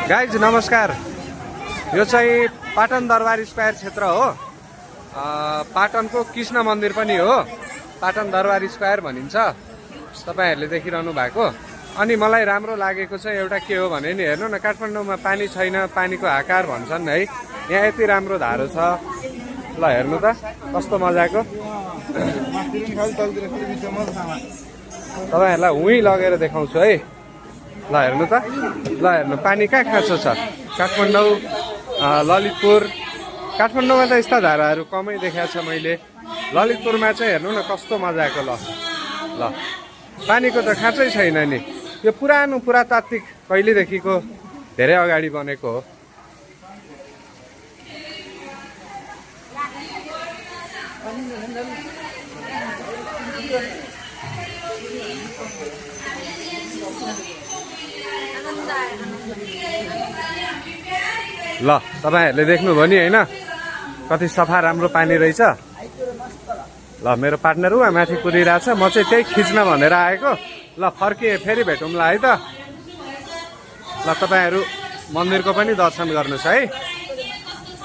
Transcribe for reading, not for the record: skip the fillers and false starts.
Guys नमस्कार। यो चाहिँ पाटन दरबार स्क्वायर क्षेत्र हो। पाटनको कृष्ण मन्दिर पनि हो, पाटन दरबार स्क्वायर भनिन्छ। तपाईहरुले देखिरहनु भएको। अनि मलाई राम्रो लागेको चाहिँ एउटा के हो भने नि, हेर्नु न, काठमाडौँमा पानी छैन, पानीको हाकार भन्छन् है। यहाँ यति राम्रो धारो छ। ल हेर्नु त कस्तो मजाको। तपाईहरुलाई उही लगेर देखाउँछु है। ल हेर्नु त, ल हेर्नु पानी कहाँ खाँचो छ। काठमाडौँ, ललितपुर, काठमाडौँमा त यस्ता धाराहरू कमै देखाएको छ मैले। ललितपुरमा चाहिँ हेर्नु न कस्तो मजाको। ल पानीको त खाँचै छैन नि। यो पुरानो पुरातात्विक कहिलेदेखिको धेरै अगाडि बनेको हो। ल तपाईहरुले देख्नुभयो नि हैन, कति सफा राम्रो पानी रहेछ। ल मेरो पार्टनर उहाँ माथि कुदिरहेछ, म चाहिँ त्यही खिच्न भनेर आएको। ल फर्किए फेरि भेटौँला है त। ल तपाईहरु मन्दिरको पनि दर्शन गर्नुस् है।